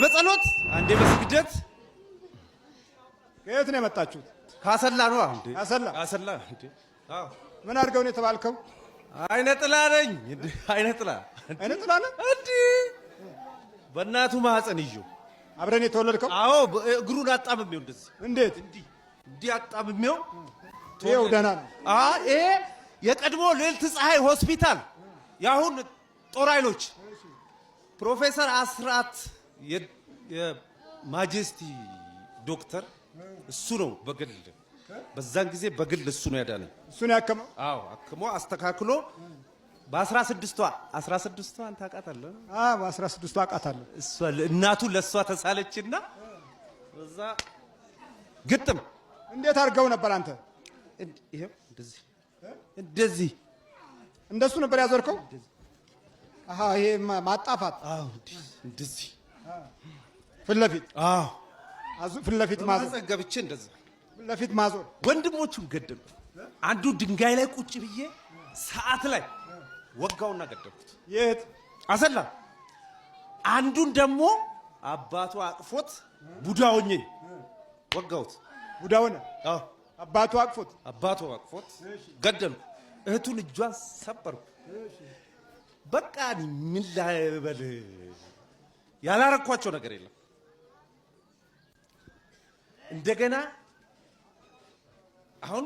በጸሎት አንዴ በስግደት። ከየት ነው የመጣችሁት? ካሰላ ነው። እንዴ ካሰላ? ካሰላ እንዴ። አዎ። ምን አድርገው ነው የተባልከው? አይነ ጥላ ነኝ። እንዴ አይነ ጥላ። አይነ ጥላ ነህ? እንዴ በእናቱ ማህፀን ይዤው። አብረን የተወለድከው? አዎ፣ እግሩን አጣምሜው እንደዚህ። እንዴት? እንዲህ እንዲህ አጣምሜው። ይኸው ደህና ነው። ይሄ የቀድሞ ልዕልት ፀሐይ ሆስፒታል፣ የአሁን ጦር ኃይሎች፣ ፕሮፌሰር አስራት የማጀስቲ ዶክተር እሱ ነው። በግል በዛን ጊዜ በግል እሱ ነው ያዳነኝ። እሱን ያከመው? አዎ፣ አክሞ አስተካክሎ በ16ቷ፣ 16ቷን ታውቃታለህ? አዎ፣ በ16ቱ አውቃታለሁ። እሷ እናቱ ለእሷ ተሳለችና በዛ ግጥም። እንዴት አድርገው ነበር አንተ? ይኸው እንደዚህ እንደዚህ። እንደሱ ነበር ያዞርከው? አሃ፣ ይሄ ማጣፋት። አዎ፣ እንደዚህ። ፊት ለፊት? አዎ። ፊት ለፊት ማዞር። ማህፀን ገብቼ እንደዛ። ፊት ለፊት ማዞር። ወንድሞቹን ገደልኩ። አንዱ ድንጋይ ላይ ቁጭ ብዬ ሰዓት ላይ ወጋውና ገደልኩት። የት? አሰላ። አንዱን ደግሞ አባቱ አቅፎት ቡዳ ሆኜ ወጋሁት። ቡዳ ሆነ? አዎ። አባቱ አቅፎት? አባቱ አቅፎት ገደልኩ። እህቱን እጇን ሰበርኩ። በቃ እኔ ምን ልበል፣ ያላረኳቸው ነገር የለም። እንደገና አሁን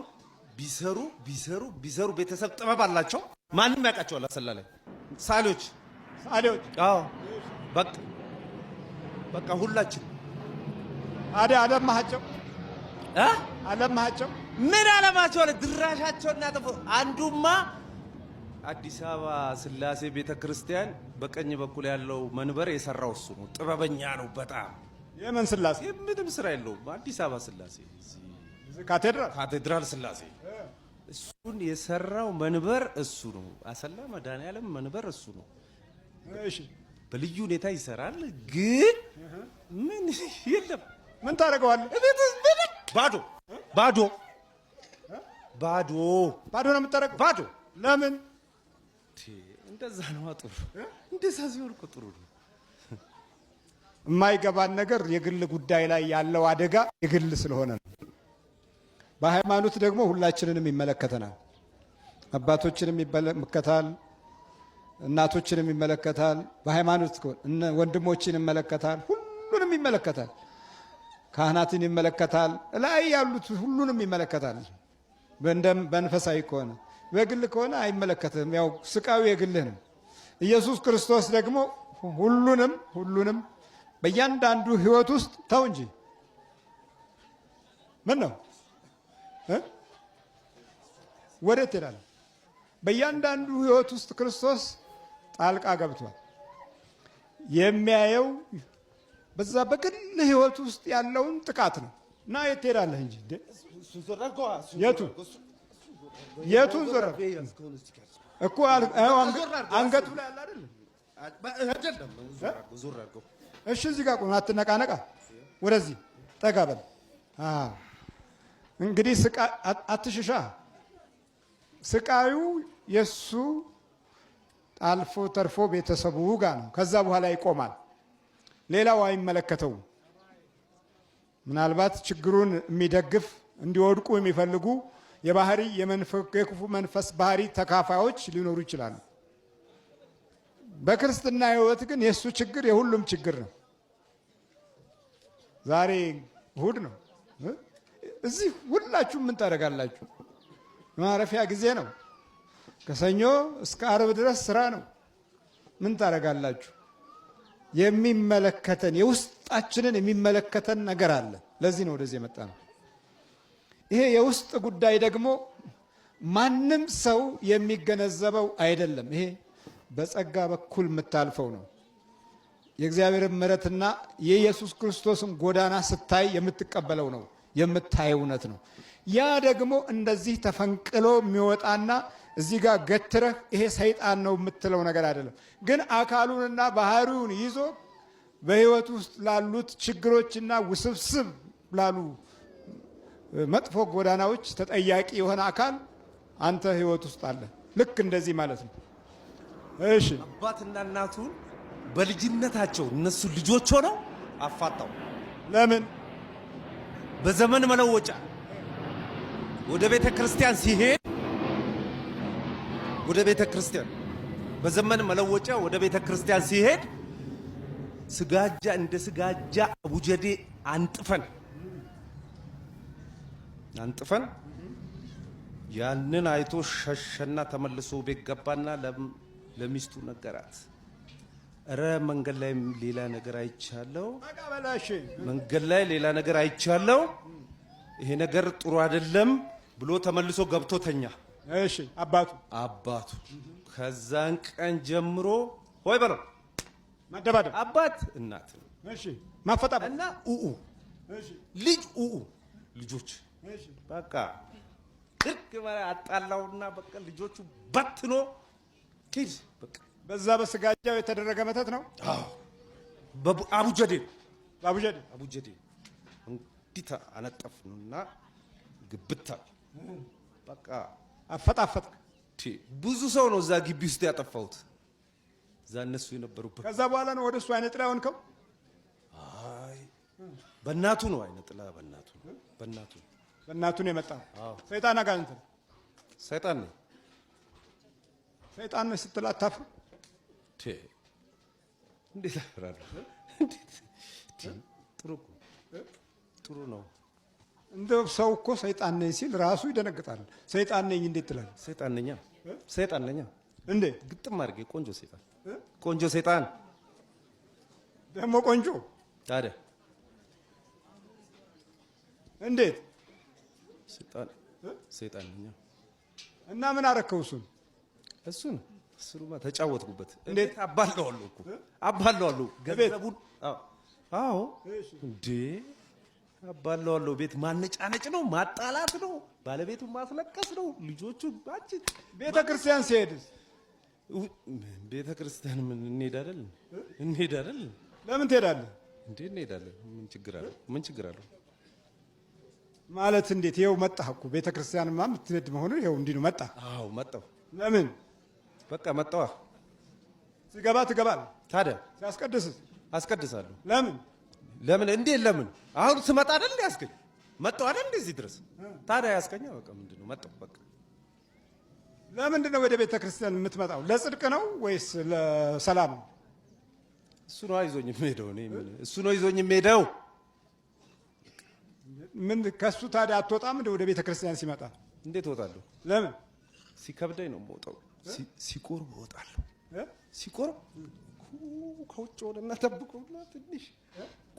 ቢሰሩ ቢሰሩ ቢሰሩ ቤተሰብ ጥበብ አላቸው። ማንም ያውቃቸዋል። አሰላ ላይ ሳሌዎች። ሰዓሊዎች? አዎ፣ በቃ በቃ ሁላችን። አደ አለማሃቸው? እ? አለማሃቸው? ምን አለማቸው አለ፣ ድራሻቸውን እናጠፉ። አንዱማ አዲስ አበባ ስላሴ ቤተ ክርስቲያን በቀኝ በኩል ያለው መንበር የሰራው እሱ ነው። ጥበበኛ ነው በጣም። የምን ስላሴ? ምንም ስራ የለውም። አዲስ አበባ ስላሴ እዚህ። ካቴድራል? ካቴድራል ስላሴ እሱን የሰራው መንበር እሱ ነው። አሰላ መድኃኔዓለም መንበር እሱ ነው። እሺ። በልዩ ሁኔታ ይሰራል፣ ግን ምን የለም። ምን ታደርገዋለህ? እቤት ውስጥ ምንም ባዶ ባዶ ባዶ። ባዶ ነው የምታደርገው? ባዶ። ለምን? እንደዛ ነው ጥሩ። እንደዛ ሲሆን እኮ ጥሩ ነው። የማይገባን ነገር የግል ጉዳይ ላይ ያለው አደጋ የግል ስለሆነ ነው። በሃይማኖት ደግሞ ሁላችንንም ይመለከተናል። አባቶችንም ይመለከታል፣ እናቶችንም ይመለከታል። በሃይማኖት ከሆነ እነ ወንድሞችን ይመለከታል፣ ሁሉንም ይመለከታል። ካህናትን ይመለከታል፣ ላይ ያሉት ሁሉንም ይመለከታል። በመንፈሳዊ ከሆነ፣ በግል ከሆነ አይመለከትም። ያው ስቃዩ የግልህ ነው። ኢየሱስ ክርስቶስ ደግሞ ሁሉንም ሁሉንም በእያንዳንዱ ሕይወት ውስጥ፣ ተው እንጂ፣ ምን ነው እ? ወዴት ትሄዳለህ? በእያንዳንዱ ሕይወት ውስጥ ክርስቶስ ጣልቃ ገብቷል። የሚያየው በዛ በግል ሕይወት ውስጥ ያለውን ጥቃት ነው። እና የት ትሄዳለህ እንጂ እንዴ? የቱ የቱን ዞር እኮ ይኸው አንገቱ ላይ አለ አይደል? እሺ፣ እዚህ ጋር ቁም፣ አትነቃነቃ። ወደዚህ ጠጋ በል። አዎ፣ እንግዲህ አትሽሻ። ስቃዩ የሱ አልፎ ተርፎ ቤተሰቡ ጋር ነው። ከዛ በኋላ ይቆማል። ሌላው አይመለከተውም። ምናልባት ችግሩን የሚደግፍ፣ እንዲወድቁ የሚፈልጉ የባህሪ የክፉ መንፈስ ባህሪ ተካፋዮች ሊኖሩ ይችላሉ። በክርስትና ሕይወት ግን የእሱ ችግር የሁሉም ችግር ነው። ዛሬ እሁድ ነው። እዚህ ሁላችሁም ምን ታደርጋላችሁ? ማረፊያ ጊዜ ነው። ከሰኞ እስከ ዓርብ ድረስ ስራ ነው። ምን ታደርጋላችሁ? የሚመለከተን፣ የውስጣችንን የሚመለከተን ነገር አለ። ለዚህ ነው ወደዚህ የመጣ ነው። ይሄ የውስጥ ጉዳይ ደግሞ ማንም ሰው የሚገነዘበው አይደለም። ይሄ በጸጋ በኩል የምታልፈው ነው። የእግዚአብሔርን ምሕረትና የኢየሱስ ክርስቶስን ጎዳና ስታይ የምትቀበለው ነው፣ የምታየው እውነት ነው። ያ ደግሞ እንደዚህ ተፈንቅሎ የሚወጣና እዚህ ጋር ገትረህ ይሄ ሰይጣን ነው የምትለው ነገር አይደለም። ግን አካሉንና ባህሪውን ይዞ በሕይወት ውስጥ ላሉት ችግሮችና ውስብስብ ላሉ መጥፎ ጎዳናዎች ተጠያቂ የሆነ አካል አንተ ሕይወት ውስጥ አለ። ልክ እንደዚህ ማለት ነው። እሺ። አባትና እናቱን በልጅነታቸው እነሱ ልጆች ሆነው አፋጣው። ለምን? በዘመን መለወጫ ወደ ቤተ ክርስቲያን ሲሄድ፣ ወደ ቤተ ክርስቲያን በዘመን መለወጫ ወደ ቤተ ክርስቲያን ሲሄድ ስጋጃ እንደ ስጋጃ አቡጀዴ አንጥፈን አንጥፈን ያንን አይቶ ሸሸና ተመልሶ ቤት ገባና ለሚስቱ ነገራት። እረ መንገድ ላይ ሌላ ነገር አይቻለው፣ መንገድ ላይ ሌላ ነገር አይቻለው፣ ይሄ ነገር ጥሩ አይደለም ብሎ ተመልሶ ገብቶ ተኛ። እሺ አባቱ አባቱ ከዛን ቀን ጀምሮ ሆይ በለው መደባደብ፣ አባት እናት፣ እሺ ማፈጣበጥ እና ኡኡ ልጅ ኡኡ ልጆች በቃ ልክ አጣላውና በቃ ልጆቹ በትኖ ሂድ በቃ። በዛ በስጋጃው የተደረገ መተት ነው። አዎ አቡጀዴ አቡጀዴ አቡጀዴ እንዲህ አነጠፍንና ግብታ በቃ አፈጣፈጥ። ብዙ ሰው ነው እዛ ግቢ ውስጥ ያጠፋሁት። እዛ እነሱ የነበሩበት። ከዛ በኋላ ነው ወደ እሱ አይነ ጥላ ሆንከው? አይ በእናቱ ነው አይነ ጥላ፣ በእናቱ በእናቱ በእናቱ ነው የመጣው። ሰይጣን አጋንንት ነው። ሰይጣን ነው። ሰይጣን ነው ስትል አታፍርም? እንዴት አፍራለሁ? እንዴት ጥሩ እኮ ጥሩ ነው። እንደው ሰው እኮ ሰይጣን ነኝ ሲል ራሱ ይደነግጣል። ሰይጣን ነኝ እንዴት ትላለህ? ሰይጣን ነኛ፣ ሰይጣን ነኛ። እንዴ ግጥም አድርጌ ቆንጆ ሰይጣን፣ ቆንጆ ሰይጣን ደግሞ ቆንጆ። ታዲያ እንዴት ሰይጣን ሰይጣን ነኛ። እና ምን አረከው እሱን? እሱን እሱንማ ተጫወትኩበት። እንዴት? አባለዋለሁ እኮ አባለዋለሁ ገንዘቡን። አዎ እንዴ አባለዋለሁ። ቤት ማነጫነጭ ነው፣ ማጣላት ነው፣ ባለቤቱን ማስለቀስ ነው። ልጆቹ ቤተ ክርስቲያን ሲሄድስ? ቤተ ክርስቲያን ምን እንሄድ አይደል? እንሄድ አይደል? ለምን ትሄዳለህ እንዴ? እንሄዳለን። ምን ችግር አለው? ምን ችግር አለው? ማለት እንዴት? ይኸው መጣህ እኮ ቤተ ክርስቲያንማ የምትሄድ መሆኑ ይኸው እንዲህ ነው። መጣህ። አዎ መጣሁ። ለምን? በቃ መጣዋ። ሲገባ ትገባለህ። ታዲያ ሲያስቀድስስ? አስቀድሳለሁ። ለምን? ለምን እንዴ? ለምን አሁን ስመጣ አይደል እንዴ ያስገኝ መጣሁ አይደል እንዴ እዚህ ድረስ ታዲያ ያስገኛ በቃ ምንድን ነው መጣሁ በቃ። ለምንድን ነው ወደ ቤተ ክርስቲያን የምትመጣው? ለጽድቅ ነው ወይስ ለሰላም ነው? እሱ ነው ይዞኝ የሚሄደው። እኔ ምን እሱ ነው ይዞኝ የሚሄደው። ምን ከሱ ታዲያ አትወጣም እንደ ወደ ቤተ ክርስቲያን ሲመጣ? እንዴት እወጣለሁ? ለምን? ሲከብደኝ ነው የምወጣው። ሲቆርብ እወጣለሁ። ሲቆርብ ከውጭ ሆነና ጠብቆና ትንሽ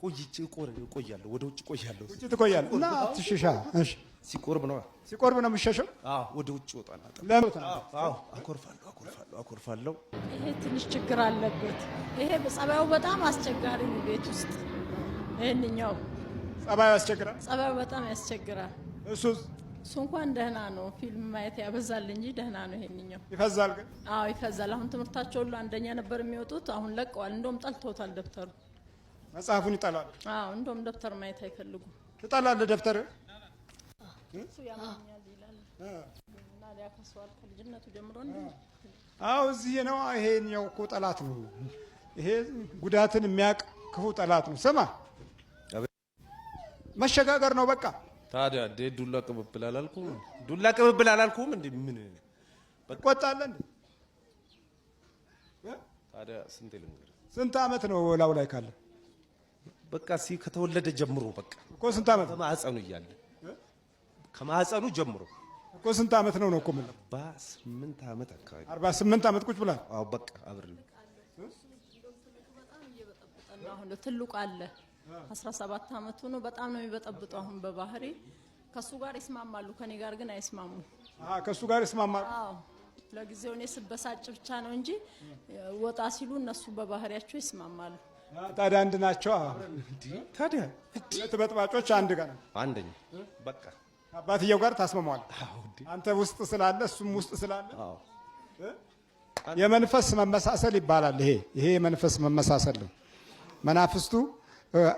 ቆይቼ እቆያለሁ። ወደ ውጭ እቆያለሁ። ውጭ ትቆያለህ እና አትሽሻ። እሺ ሲቆርብ ነው ሲቆርብ ነው የምትሸሸው? አዎ ወደ ውጭ እወጣለሁ። ለምን? አዎ አኮርፋለሁ፣ አኮርፋለሁ፣ አኮርፋለሁ። ይሄ ትንሽ ችግር አለበት። ይሄ ጸባዩ በጣም አስቸጋሪ ነው ቤት ውስጥ። ይሄንኛው ጸባዩ ያስቸግራል። ጸባዩ በጣም ያስቸግራል። እሱስ? እሱ እንኳን ደህና ነው። ፊልም ማየት ያበዛል እንጂ ደህና ነው ይሄንኛው። ይፈዛል ግን? አዎ ይፈዛል። አሁን ትምህርታቸው ሁሉ አንደኛ ነበር የሚወጡት፣ አሁን ለቀዋል። እንደውም ጠልተውታል ደብተሩ። መጽሐፉን ይጠላል። አዎ እንደውም ደብተር ማየት አይፈልጉም። ትጠላለህ ደብተር? እሱ ያመኛል ይላል እና ሊያከሰዋል ከልጅነቱ ጀምሮ እንዴ። አዎ እዚህ ነው። ይሄኛው እኮ ጠላት ነው። ይሄ ጉዳትን የሚያውቅ ክፉ ጠላት ነው። ስማ መሸጋገር ነው በቃ። ታዲያ እንዴ ዱላ ቅብብል አላልኩም? ዱላ ቅብብል አላልኩም እንዴ? ምን ትቆጣለህ እንዴ? ታዲያ ስንት ልንገርህ? ስንት ዓመት ነው ላው ላይ ካለ? በቃ ሲ ከተወለደ ጀምሮ በቃ እኮ ስንት ዓመት? ከማህፀኑ እያለ ከማህፀኑ ጀምሮ እኮ ስንት ዓመት ነው ነው እኮ የምልህ? 48 ዓመት አካባቢ። 48 ዓመት ቁጭ ብላል። አዎ በቃ አብሬ አሁን ትልቁ አለ 17 ዓመቱ ነው። በጣም ነው የሚበጠብጠው። አሁን በባህሪ ከሱ ጋር ይስማማሉ፣ ከኔ ጋር ግን አይስማሙም። አሃ ከሱ ጋር ይስማማሉ። አዎ ለጊዜው እኔ ስበሳጭ ብቻ ነው እንጂ ወጣ ሲሉ እነሱ በባህሪያቸው ይስማማሉ። ታዲያ አንድ ናቸው። ታዲያ ሁለት በጥባጮች አንድ ጋር አንደኛ በቃ አባትየው ጋር ታስማማዋል። አንተ ውስጥ ስላለ እሱም ውስጥ ስላለ የመንፈስ መመሳሰል ይባላል። ይሄ የመንፈስ መመሳሰል ነው። መናፍስቱ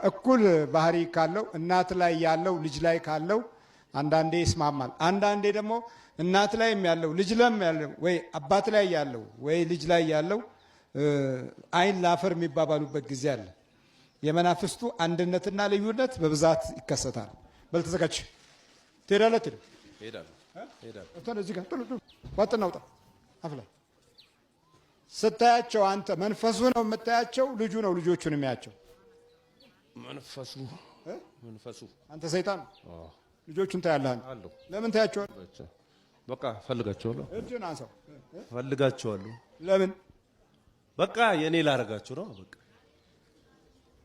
እኩል ባህሪ ካለው እናት ላይ ያለው ልጅ ላይ ካለው አንዳንዴ ይስማማል። አንዳንዴ ደግሞ እናት ላይም ያለው ልጅ ለም ያለው ወይ አባት ላይ ያለው ወይ ልጅ ላይ ያለው አይን ላፈር የሚባባሉበት ጊዜ አለ። የመናፍስቱ አንድነትና ልዩነት በብዛት ይከሰታል። በል ተዘጋጅ። ትሄዳለህ? ትሄድ እሄዳለሁ እሄዳለሁ። እዚህ ጋር ቶሎ ቶሎ ዋጥና ውጣ። አፍ ላይ ስታያቸው አንተ መንፈሱ ነው የምታያቸው፣ ልጁ ነው ልጆቹን የሚያቸው። መንፈሱ መንፈሱ አንተ ሰይጣን ልጆቹን ታያለህ። አንተ አለሁ። ለምን ታያቸዋለህ? በቃ ፈልጋቸዋለሁ እጅን አንሳው። ፈልጋቸዋለሁ። ለምን? በቃ የኔ ላረጋቸው ነው። በቃ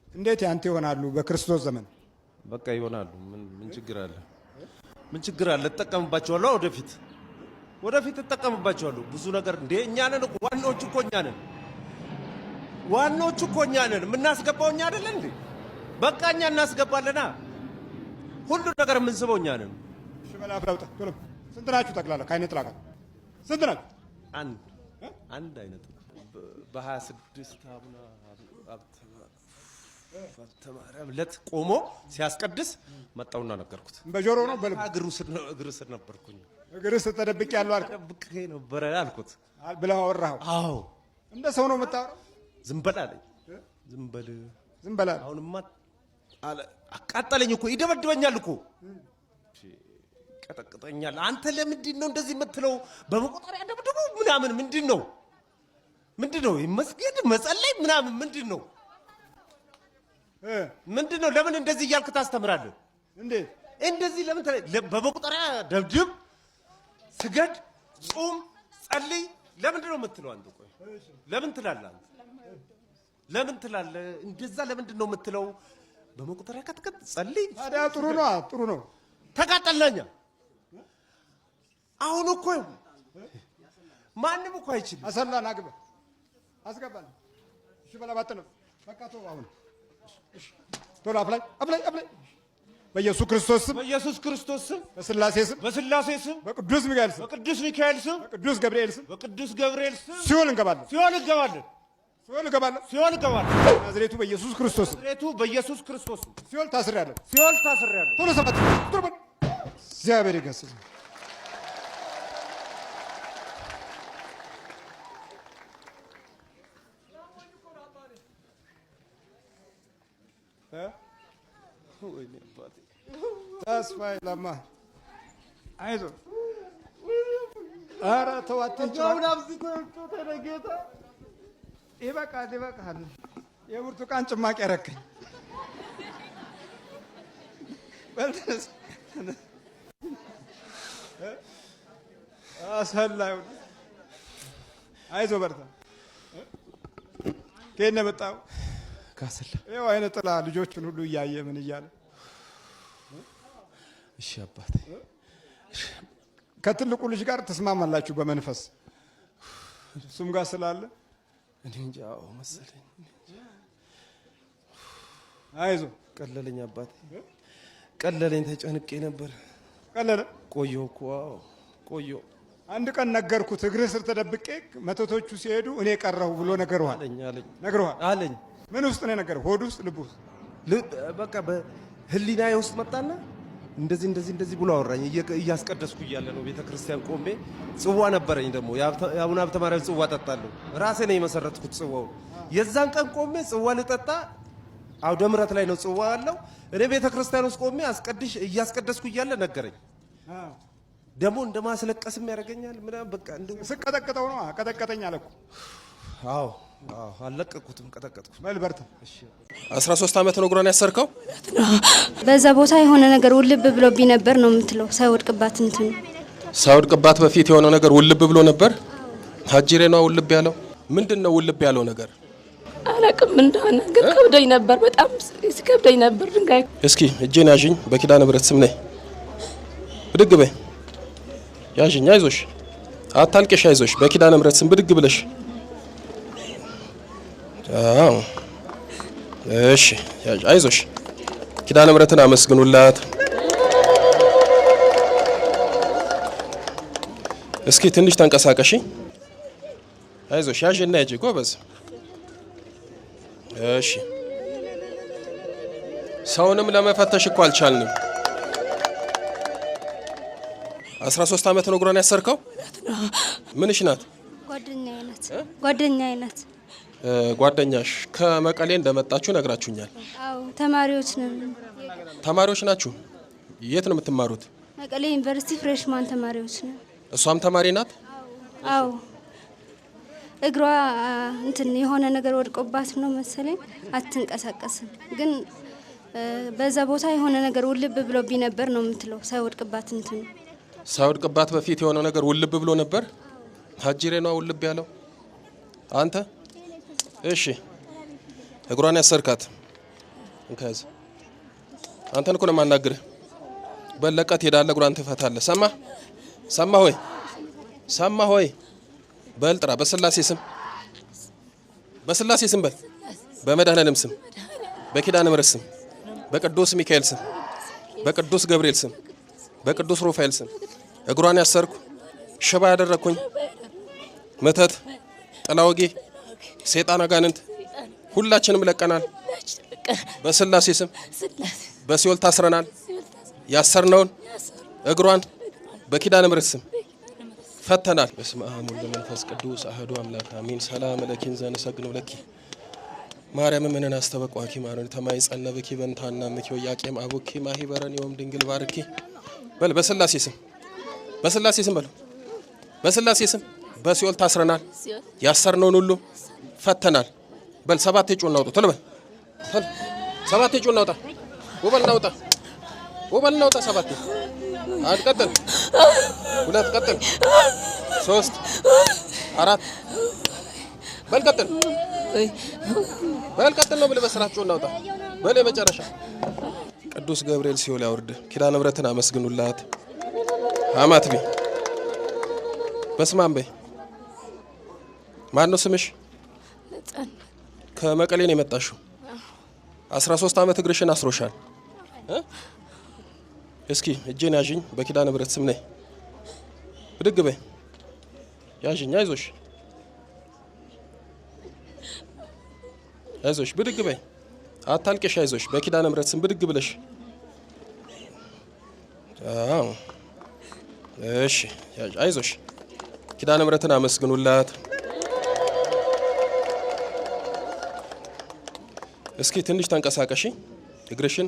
እንዴት ያንተ ይሆናሉ? በክርስቶስ ዘመን በቃ ይሆናሉ። ምን ምን ችግር አለ? ምን ችግር አለ? እጠቀምባቸዋለሁ። ወደፊት ወደፊት እጠቀምባቸዋለሁ። ብዙ ነገር እንዴ እኛ ነን እኮ ዋናዎቹ እኮ እኛ ነን። ዋናዎቹ እኮ እኛ ነን። የምናስገባው እኛ አይደለን እንዴ? በቃ እኛ እናስገባለና ሁሉ ነገር የምንስበው እኛ ነን። እሺ በል አፍ ላይ ውጣ። ቶሎ። ስንት ናችሁ ጠቅላላ? ከዓይነ ጥላ ጋር ስንት ናችሁ? አንድ አንድ አይነት በ26 አቡነ ሀብተ ማርያም ዕለት ቆሞ ሲያስቀድስ መጣውና ነገርኩት። በጆሮ ነው በልብ እግሩ ስር ነው እግሩ ስር ነበርኩኝ። እግር ስር ተደብቄ ያለው አልከው ተደብቄ ነበረ አልኩት። ብለህ አወራኸው። አዎ እንደ ሰው ነው የምታወራው? ዝም በል አለኝ። ዝም በል ዝም በል አለ። አሁንማ አለ አቃጠለኝ እኮ ይደበድበኛል እኮ ቀጠቅጠኛል። አንተ ለምንድን ነው እንደዚህ የምትለው? በመቆጠሪያ ደብድቡ ምናምን ምንድን ነው ምንድን ነው መስገድ መጸለይ ምናምን ምንድን ነው ምንድን ነው? ለምን እንደዚህ እያልክ ታስተምራለህ? እንዴት እንደዚህ ለምን በመቁጠሪያ ደብድብ፣ ስገድ፣ ጹም፣ ጸልይ ለምንድን ነው የምትለው? አንተ ቆይ ለምን ትላለህ? አንተ ለምን ትላለህ? እንደዛ ለምንድን ነው የምትለው? በመቁጠሪያ ቀጥቅጥ፣ ጸልይ። ታዲያ ጥሩ ነው ጥሩ ነው። ተቃጠልነኛ። አሁን እኮ ማንም እኮ አይችልም። አሰላን አግባ አስገባል። እሺ በላ ባጥነ በቃ ተው አሁን። እሺ ቶሎ አፍ ላይ አፍ ላይ አፍ ላይ በኢየሱስ ክርስቶስ ስም በኢየሱስ ክርስቶስ ስም በስላሴ ስም በስላሴ ስም በቅዱስ ሚካኤል ስም በቅዱስ ሚካኤል ስም በቅዱስ ገብርኤል ስም በቅዱስ ገብርኤል ስም ሲኦል እንገባለን። ሲኦል እንገባለን። ሲኦል እንገባለን። ሲኦል እንገባለን። ናዝሬቱ በኢየሱስ ክርስቶስ ስም ናዝሬቱ በኢየሱስ ክርስቶስ ስም ሲኦል ታስሬያለሁ። ሲኦል ታስሬያለሁ። ቶሎ ሰባት ቶሎ በል። እግዚአብሔር ይገስጽ። ወይኔ አባቴ። ተስፋዬ ለማ አይዞህ። ኧረ ተው አትንጭ። አሁን አብዝቶ ተነጌታ ይበቃል፣ ይበቃል። የብርቱካን ጭማቂ ያረከኝ። በል ተነስ፣ ተነስ። አሰላ ይሁን። አይዞህ በርታ። ከየት ነው የመጣኸው? ካሰላ። ይኸው አይነ ጥላ ልጆችን ሁሉ እያየ ምን እያለ። እሺ አባቴ። ከትልቁ ልጅ ጋር ተስማማላችሁ በመንፈስ እሱም ጋር ስላለ እኔ እንጃ። አዎ መሰለኝ። አይዞህ። ቀለለኝ አባቴ፣ ቀለለኝ። ተጨንቄ ነበር። ቀለለ። ቆየሁ እኮ። አዎ ቆየሁ። አንድ ቀን ነገርኩት። እግርህ ስር ተደብቄ መተቶቹ ሲሄዱ እኔ ቀረሁ ብሎ ነግሮሃል። አለኝ አለኝ ነግሮሃል። አለኝ። ምን ውስጥ ነው የነገረው? ሆድ ውስጥ፣ ልብ ውስጥ? በቃ በህሊናዬ ውስጥ መጣና እንደዚህ እንደዚህ እንደዚህ ብሎ አወራኝ። እያስቀደስኩ እያለ ነው ቤተ ክርስቲያን ቆሜ። ጽዋ ነበረኝ ደግሞ የአቡነ ሀብተ ማርያም ጽዋ ጠጣለሁ። ራሴ ነው የመሰረትኩት ጽዋውን። የዛን ቀን ቆሜ ጽዋ ልጠጣ አውደ ምሕረት ላይ ነው ጽዋ ያለው። እኔ ቤተ ክርስቲያን ውስጥ ቆሜ አስቀድሽ እያስቀደስኩ እያለ ነገረኝ። ደግሞ እንደ ማስለቀስም ያደርገኛል ምናምን በቃ እንደ ስቀጠቅጠው ነው ቀጠቀጠኝ አለ እኮ። አዎ አዎ፣ አልለቀቅኩትም፣ ቀጠቀጥኩት። በል በርታ። 13 ዓመት ነው እግሯን ያሰርከው? በዛ ቦታ የሆነ ነገር ውልብ ብሎብኝ ነበር ነው የምትለው። ሳይወድቅባት እንትን ሳይወድቅባት በፊት የሆነ ነገር ውልብ ብሎ ነበር። ሀጅሬ ነው ውልብ ያለው። ምንድን ነው ውልብ ያለው ነገር? አላቅም እንደሆነ ግን ከብዶኝ ነበር፣ በጣም ሲከብደኝ ነበር። ድንጋይ እስኪ እጄን ያዥኝ፣ በኪዳነ ምሕረት ስም ነይ፣ ብድግ በይ፣ ያዥኝ። አይዞሽ፣ አታልቅሽ፣ አይዞሽ። በኪዳነ ምሕረት ስም ብድግ ብለሽ። አዎ፣ እሺ፣ ያዥ፣ አይዞሽ። ኪዳነ ምሕረትን አመስግኑላት። እስኪ ትንሽ ተንቀሳቀሺ። አይዞሽ፣ ያዥና ያዥ፣ ጎበዝ። እሺ፣ ሰውንም ለመፈተሽ እኮ አልቻልንም። 13 ዓመት ነው እግሯን ያሰርከው? ምንሽ ናት? ጓደኛዬ ናት። ጓደኛዬ ናት። ጓደኛሽ ከመቀሌ እንደመጣችሁ ነግራችሁኛል። አዎ ተማሪዎች ነን። ተማሪዎች ናችሁ? የት ነው የምትማሩት? መቀሌ ዩኒቨርሲቲ freshman ተማሪዎች ነን። እሷም ተማሪ ናት። አዎ እግሯ እንትን የሆነ ነገር ወድቆባት ነው መሰለኝ አትንቀሳቀስም። ግን በዛ ቦታ የሆነ ነገር ውልብ ብሎብኝ ነበር ነው የምትለው። ሳይወድቅባት እንትን ሳይወድቅባት በፊት የሆነ ነገር ውልብ ብሎ ነበር። ሀጅሬ ነዋ ውልብ ያለው አንተ። እሺ እግሯን ያሰርካት እንከያዝ። አንተን እኮ ነው የማናግርህ። በለቀ ትሄዳለህ፣ እግሯን ትፈታለህ። ሰማ ሰማ ሆይ ሰማ ሆይ በል ጥራ። በስላሴ ስም በስላሴ ስም በል፣ በመድኃኔዓለም ስም፣ በኪዳነ ምሕረት ስም፣ በቅዱስ ሚካኤል ስም፣ በቅዱስ ገብርኤል ስም፣ በቅዱስ ሩፋኤል ስም እግሯን ያሰርኩ ሽባ ያደረግኩኝ መተት፣ ጥላ ወጌ፣ ሰይጣን፣ አጋንንት ሁላችንም ለቀናል። በስላሴ ስም በሲኦል ታስረናል። ያሰርነውን እግሯን በኪዳነ ምሕረት ስም ፈተናል። በስመ አብ ወወልድ ወመንፈስ ቅዱስ አሐዱ አምላክ አሜን። ሰላም ለኪን ዘንሰግድ ለኪ ማርያም ምንን አስተበቋኪ ማርን ተማይ ጸነበኪ በንታና ምኪ ወያቄም አቡኪ ማሂበረን ዮም ድንግል ባርኪ በል በስላሴ ስም በስላሴ ስም በሉ በስላሴ ስም በሲኦል ታስረናል። ያሰርነውን ሁሉ ፈተናል። በል ሰባት ጩና አውጡ። ቶሎ በል ቶሎ ሰባት ጩና አውጣ። ውበል እናውጣ ውበል እናውጣ። ሰባት አንድ ቀጥል፣ ሁለት ቀጥል፣ ሶስት አራት በል ቀጥል፣ በል ቀጥል ነው ብለህ በስርዓት ጩና አውጣ። በል የመጨረሻ ቅዱስ ገብርኤል ሲኦል ያውርድ። ኪዳነ ምሕረትን አመስግኑላት። አማትቢ በስመ አብ በይ። ማን ነው ስምሽ? ነጻነት። ከመቀሌ ነው የመጣሽው? 13 ዓመት እግርሽን አስሮሻል። እስኪ እጄን ያዥኝ። በኪዳነ ምሕረት ስም ነይ። ብድግ በይ። ያዥኝ። አይዞሽ አይዞሽ፣ ብድግ በይ። አታልቅሽ። አይዞሽ፣ በኪዳነ ምሕረት ስም ብድግ ብለሽ። አዎ እሺ፣ አይዞሽ። ኪዳነ ምሕረትን አመስግኑላት። እስኪ ትንሽ ተንቀሳቀሺ። እግርሽን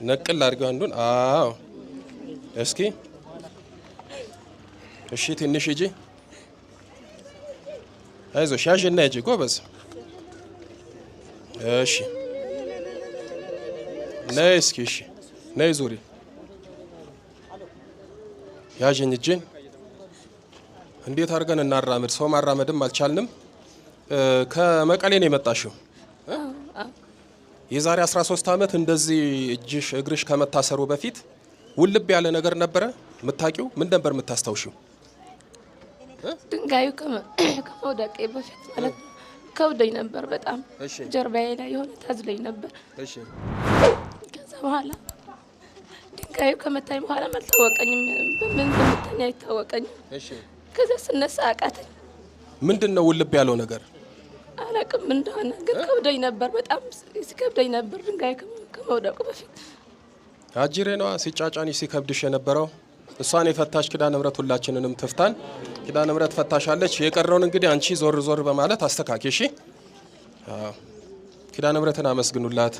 ነቅል አድርጊው አንዱን። አዎ እስኪ እሺ፣ ትንሽ ሂጂ። አይዞሽ፣ ያዥና ሂጂ። ጎበዝ። እሺ፣ ነይ እስኪ። እሺ፣ ነይ ዙሪ። ያዥኝ እጄን። እንዴት አድርገን እናራምድ? ሰው ማራመድም አልቻልንም። ከመቀሌ ነው የመጣሽው? የዛሬ 13 ዓመት እንደዚህ እጅሽ እግርሽ ከመታሰሩ በፊት ውልብ ያለ ነገር ነበረ የምታውቂው? ምን ነበር የምታስታውሺው? ድንጋዩ ከመውደቄ በፊት ማለት ነው ከብዶኝ ነበር በጣም። ጀርባዬ ላይ የሆነ ታዝሎኝ ነበር። ከዛ በኋላ ድንጋዩ ከመታኝ በኋላ አልታወቀኝም፣ በምን እንደመታኝ አይታወቀኝም። ከዛ ስነሳ አቃተኝ። ምንድን ነው ውልብ ያለው ነገር? አላቅም እንደሆነ ግን ከብዶኝ ነበር፣ በጣም ሲከብደኝ ነበር ድንጋዩ ከመውደቁ በፊት። አጅሬ ነዋ ሲጫጫንሽ ሲከብድሽ የነበረው። እሷን የፈታሽ ኪዳነ ምሕረት ሁላችንንም ትፍታን። ኪዳነ ምሕረት ፈታሻለች። የቀረውን እንግዲህ አንቺ ዞር ዞር በማለት አስተካኪ። እሺ። አዎ። ኪዳነ ምሕረትን አመስግኑላት።